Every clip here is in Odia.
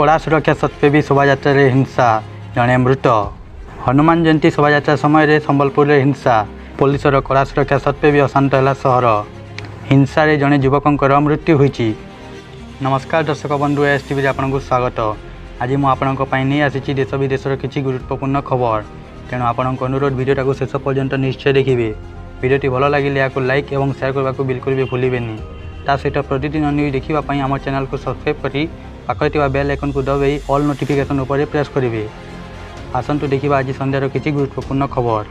କଡ଼ା ସୁରକ୍ଷା ସତ୍ତ୍ୱେ ବି ଶୋଭାଯାତ୍ରାରେ ହିଂସା, ଜଣେ ମୃତ। ହନୁମାନ ଜୟନ୍ତୀ ଶୋଭାଯାତ୍ରା ସମୟରେ ସମ୍ବଲପୁରରେ ହିଂସା। ପୋଲିସର କଡ଼ା ସୁରକ୍ଷା ସତ୍ତ୍ୱେ ବି ଅଶାନ୍ତ ହେଲା ସହର। ହିଂସାରେ ଜଣେ ଯୁବକଙ୍କର ମୃତ୍ୟୁ ହୋଇଛି। ନମସ୍କାର ଦର୍ଶକ ବନ୍ଧୁ, ଏସ୍ ଟିଭିରେ ଆପଣଙ୍କୁ ସ୍ୱାଗତ। ଆଜି ମୁଁ ଆପଣଙ୍କ ପାଇଁ ନେଇ ଆସିଛି ଦେଶ ବିଦେଶର କିଛି ଗୁରୁତ୍ୱପୂର୍ଣ୍ଣ ଖବର। ତେଣୁ ଆପଣଙ୍କ ଅନୁରୋଧ, ଭିଡ଼ିଓଟାକୁ ଶେଷ ପର୍ଯ୍ୟନ୍ତ ନିଶ୍ଚୟ ଦେଖିବେ। ଭିଡ଼ିଓଟି ଭଲ ଲାଗିଲେ ଏହାକୁ ଲାଇକ୍ ଏବଂ ସେୟାର କରିବାକୁ ବିଲକୁଲ ବି ଭୁଲିବେନି। ତା ସହିତ ପ୍ରତିଦିନ ନ୍ୟୁଜ୍ ଦେଖିବା ପାଇଁ ଆମ ଚ୍ୟାନେଲକୁ ସବସ୍କ୍ରାଇବ୍ କରି ପାଖରେ ଥିବା ବେଲ୍ ଆଇକନ୍କୁ ଦବାଇ ଅଲ୍ ନୋଟିଫିକେସନ୍ ଉପରେ ପ୍ରେସ୍ କରିବେ। ଆସନ୍ତୁ ଦେଖିବା ଆଜି ସନ୍ଧ୍ୟାର କିଛି ଗୁରୁତ୍ୱପୂର୍ଣ୍ଣ ଖବର।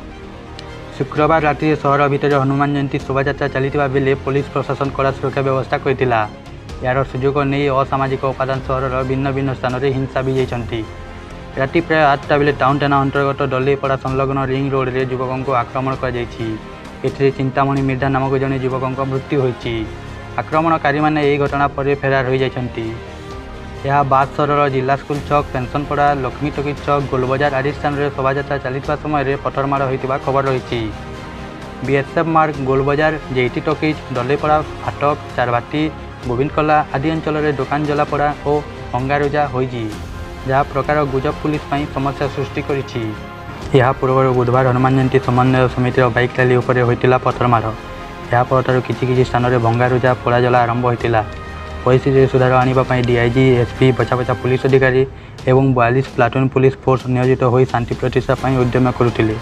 ଶୁକ୍ରବାର ରାତିରେ ସହର ଭିତରେ ହନୁମାନ ଜୟନ୍ତୀ ଶୋଭାଯାତ୍ରା ଚାଲିଥିବା ବେଳେ ପୋଲିସ ପ୍ରଶାସନ କଡ଼ା ସୁରକ୍ଷା ବ୍ୟବସ୍ଥା କରିଥିଲା। ଏହାର ସୁଯୋଗ ନେଇ ଅସାମାଜିକ ଉପାଦାନ ସହରର ଭିନ୍ନ ଭିନ୍ନ ସ୍ଥାନରେ ହିଂସା ଭିଜାଇଛନ୍ତି। ରାତି ପ୍ରାୟ 8ଟା ବେଳେ ଟାଉନ୍ ଥାନା ଅନ୍ତର୍ଗତ ଦଲେଇପଡ଼ା ସଂଲଗ୍ନ ରିଙ୍ଗ ରୋଡ଼ରେ ଯୁବକଙ୍କୁ ଆକ୍ରମଣ କରାଯାଇଛି। ଏଥିରେ ଚିନ୍ତାମଣି ମିର୍ଦ୍ଧା ନାମକ ଜଣେ ଯୁବକଙ୍କ ମୃତ୍ୟୁ ହୋଇଛି। ଆକ୍ରମଣକାରୀମାନେ ଏହି ଘଟଣା ପରେ ଫେରାର ହୋଇଯାଇଛନ୍ତି। ଏହା ବାଦ ସହରର ଜିଲ୍ଲା ସ୍କୁଲ ଛକ, ପେନ୍ସନପଡ଼ା, ଲକ୍ଷ୍ମୀ ଟକିଜ ଛକ, ଗୋଲବଜାର ଆଦି ସ୍ଥାନରେ ଶୋଭାଯାତ୍ରା ଚାଲିଥିବା ସମୟରେ ପଥରମାଡ଼ ହୋଇଥିବା ଖବର ରହିଛି। ବିଏସ୍ଏଫ୍ ମାର୍ଗ, ଗୋଲବଜାର, ଜେଇଟି ଟକିଜ, ଦଲେଇପଡ଼ା ଫାଟକ, ଚାରବାତି, ଗୋବିନ୍ଦକଲା ଆଦି ଅଞ୍ଚଳରେ ଦୋକାନ ଜଲାପୋଡ଼ା ଓ ଭଙ୍ଗାରୁଜା ହୋଇଛି, ଯାହା ପ୍ରକାର ଗୁଜବ ପୁଲିସ ପାଇଁ ସମସ୍ୟା ସୃଷ୍ଟି କରିଛି। ଏହା ପୂର୍ବରୁ ବୁଧବାର ହନୁମାନ ଜୟନ୍ତୀ ସମନ୍ୱୟ ସମିତିର ବାଇକ୍ ରାଲି ଉପରେ ହୋଇଥିଲା ପଥରମାଡ଼। ଏହା ପରଠାରୁ କିଛି କିଛି ସ୍ଥାନରେ ଭଙ୍ଗାରୁଜା, ପୋଡ଼ାଜଳା ଆରମ୍ଭ ହୋଇଥିଲା। ପରିସ୍ଥିତିରେ ସୁଧାର ଆଣିବା ପାଇଁ ଡିଆଇଜି, ଏସ୍ପି, ବଛା ବଛା ପୁଲିସ ଅଧିକାରୀ ଏବଂ 42 ପ୍ଲାଟୁନ୍ ପୁଲିସ ଫୋର୍ସ ନିୟୋଜିତ ହୋଇ ଶାନ୍ତି ପ୍ରତିଷ୍ଠା ପାଇଁ ଉଦ୍ୟମ କରୁଥିଲେ।